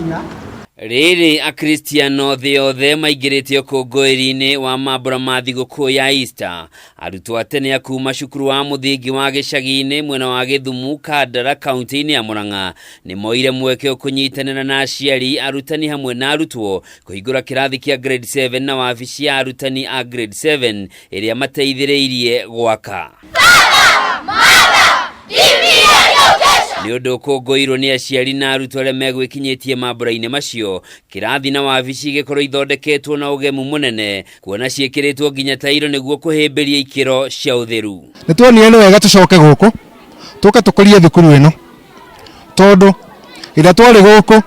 Makinya. Rĩrĩ Akristiano thĩ yothe maingĩrĩte ũkũngũĩri-inĩ wa mambũra ma thigũkũ ya Easter, arutwo a tene a kuma cukuru wa mũthingi wa gĩcagi-inĩ mwena wa Gĩthumu, Kandara, kaunti-inĩ ya Murang'a nĩ moire mweke kũnyitanĩra na aciari, arutani hamwe na arutwo kũhingũra kĩrathi kĩa grade 7 na wabici ya arutani a grade 7 ĩrĩa mateithĩrĩirie gwaka. Nĩ ũndũ ũkũngũĩirwo nĩ aciari na arutwo arĩa megwĩkinyĩtie mambũra-inĩ macio, kĩrathi na wabici igĩkorwo ithondeketwo na ũgemu mũnene, kuona ciĩkĩrĩtwo nginya tairo nĩguo kũhĩmbĩria ikĩro cia ũtheru. Nĩ tuonire nĩ wega tũcoke gũkũ tũke tũkũrie thukuru ĩno, tondũ ĩrĩa twarĩ gũkũ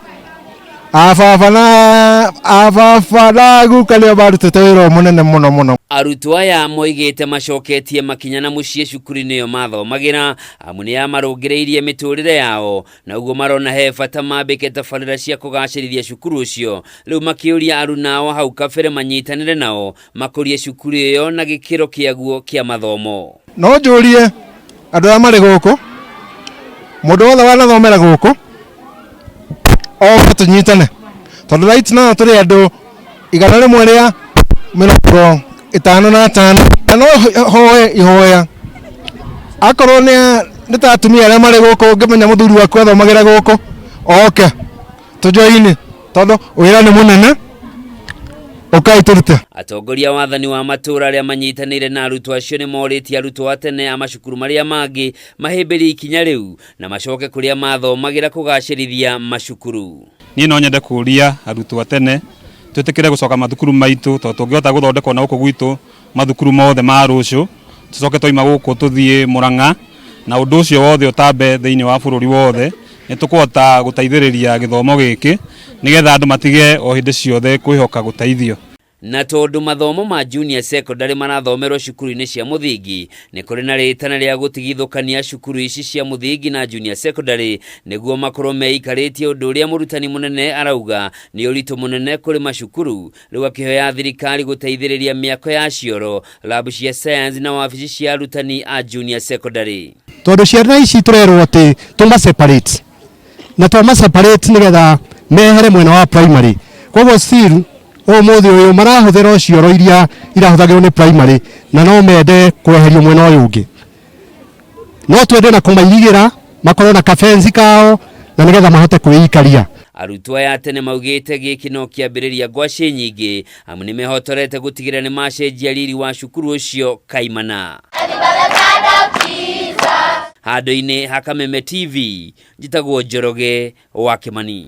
ababa na ababa na guka nĩo marutĩte wĩra mũnene mũno mũno. Arutwo aya moigĩte macoketie makinya na mũciĩ cukuru-inĩ ĩyo mathomagĩra, amu nĩ yamarũngĩrĩirie mĩtũrĩre yao, na ũguo marona he bata mambĩke tabarĩra cia kũgacĩrithia cukuru ũcio. Rĩu makĩũria aruna ao hau kabere manyitanĩre nao makũrie cukuru ĩyo na gĩkĩro kĩaguo kĩa mathomo. No njũrie andũ arĩa marĩ gũkũ, mũndũ wothe wanathomera gũkũ oke tũnyitane, tondũ right now tũrĩ andũ 155, na no hoe ihoya akorwo nĩ ta atumia arĩa marĩ gũkũ, ũngĩmenya mũthuri waku athomagĩra gũkũ, oke tũjoini, tondũ wĩra nĩ mũnene, ũkai tũrute. Atongoria wathani wa matũũra arĩa manyitanĩire na arutwo acio nĩ morĩtie arutwo a tene a macukuru marĩa mangĩ mahĩmbĩrie ikinya rĩu na macoke kũrĩa mathomagĩra kũgacĩrithia macukuru. Niĩ no nyende kũria arutwo a tene twĩtĩkĩre gũcoka mathukuru maitũ, tondũ tũngĩhota gũthondekwo na gũkũ gwitũ mathukuru mothe ma rũciũ, tũcoke twaima gũkũ tũthiĩ Murang'a, na ũndũ ũcio wothe ũtambe thĩinĩ wa bũrũri wothe, nĩ tũkũhota gũteithĩrĩria gĩthomo gĩkĩ nĩgetha andũ matige o hĩndĩ ciothe kwĩhoka gũteithio. Na tondũ mathomo ma junior secondary marathomerwo cukuru-inĩ cia mũthingi, nĩ kũrĩ na rĩtana rĩa gũtigithũkania cukuru ici cia mũthingi na junior secondary nĩguo makorwo meikarĩtie, ũndũ ũrĩa mũrutani mũnene arauga nĩ ũritũ mũnene kũrĩ macukuru. Rĩu akĩhoya thirikari gũteithĩrĩria mĩako ya cioro, lab cia science na wabici cia arutani a junior secondary. Tondũ ciana ici tũrerwo atĩ tũma separate na twama separate nĩgetha mehere mwena wa primary, koguo still ũmũthĩ ũyũ marahũthĩra o cioro iria irahũthagĩrwo nĩ primary, na no mende kweherio mwena ũyũ ũngĩ. No twende na kũmairigĩra makorwo na kafenzi kao na nĩgetha mahote kwĩikaria. Arutwo aya tene maugĩte gĩkĩ no kĩambĩrĩria ngwacĩ nyingĩ, amu nĩ mehotorete gũtigĩrĩra nĩ macenjia riri wa cukuru ũcio kaimana. Handũ-inĩ ha Kameme TV, njĩtagwo Njoroge wa Kĩmani.